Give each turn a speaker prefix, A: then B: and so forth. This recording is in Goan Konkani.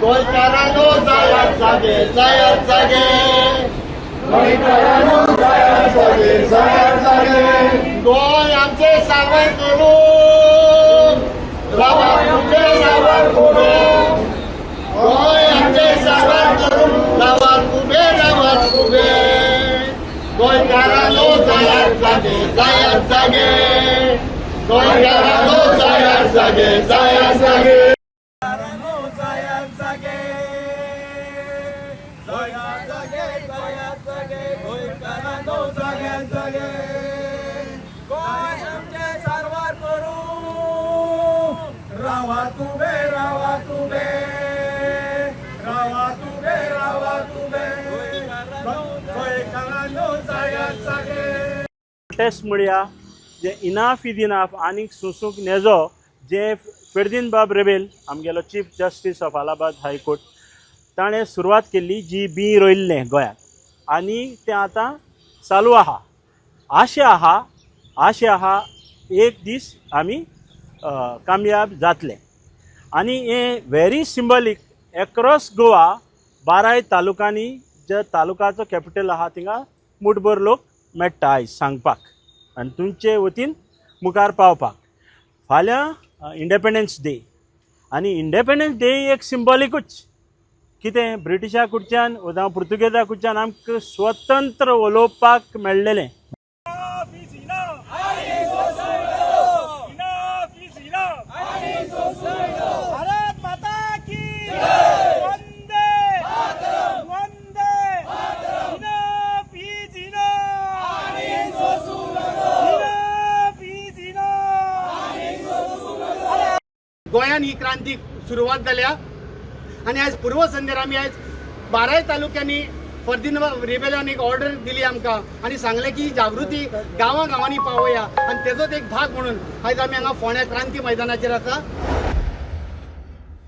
A: गोंयकारांनो जायात जागे, जायात जागे.
B: गोंयकारांनो जायात जागे, जायात जागे.
A: गोंय आमचे सारवार करून रावात उबे, रावात उबे. गोंय आमचे सारवार करून रावात उबे, रावात उबे. गोंयकारांनो जायात जागे, जायात जागे. गोंयकारांनो जायात जागे, जायात जागे.
B: जायात जागे, जायात जागे, जायात जागे. गोंयकारांनो जाग्यात जागे. गोंय आमचे सारवार करूं रावात उबे, रावात उबे, रावात उबे, रावात उबे. गोंयकारांनो जायात जागे.
C: प्रोटेस्ट म्हणया जे इनाफ is enough, आनीक सोंसूंक नेजो. जे फेर्दीन बाब रेबेल, आमगेलो Chief Justice of Allahabad High Court, ताणें सुरवात केल्ली जी बी रोयल्लें गोंयांत आनी तें आतां चालू आहा. आशा आहा, आशा आहा, एक दीस आमी कामयाब जातले. आनी हें व्हेरी सिंबॉलीक एक्रॉस गोवा, बाराय तालुकांनी, जे तालुकाचो कॅपिटल आहा थिंगा मुठभर लोक मेळटा आयज सांगपाक आनी तुमचे वतीन मुखार पावपाक. फाल्यां इंडिपेंडन्स डे आनी इंडिपेंडन्स डे एक सिंबॉलिकूच. कितें ब्रिटिशा कडच्यान जावं पुर्तुगेजा कडच्यान आमकां स्वतंत्र उलोवपाक मेळ्ळेलें.
D: Enough is enough! Enough is enough! Bharat माता की! Vande Vande! Enough is enough! Enough is enough!
E: गोंयान ही क्रांती सुरवात जाल्या आनी आयज पूर्वसंध्येर आमी आयज बाराय तालुक्यांनी फर्दीन रिबेलोन एक ऑर्डर दिली आमकां आनी सांगलें की ही जागृती गांवां गांवांनी पावोया आनी तेजोच एक भाग म्हणून आयज आमी हांगा फोंड्या क्रांती मैदानाचेर आसा.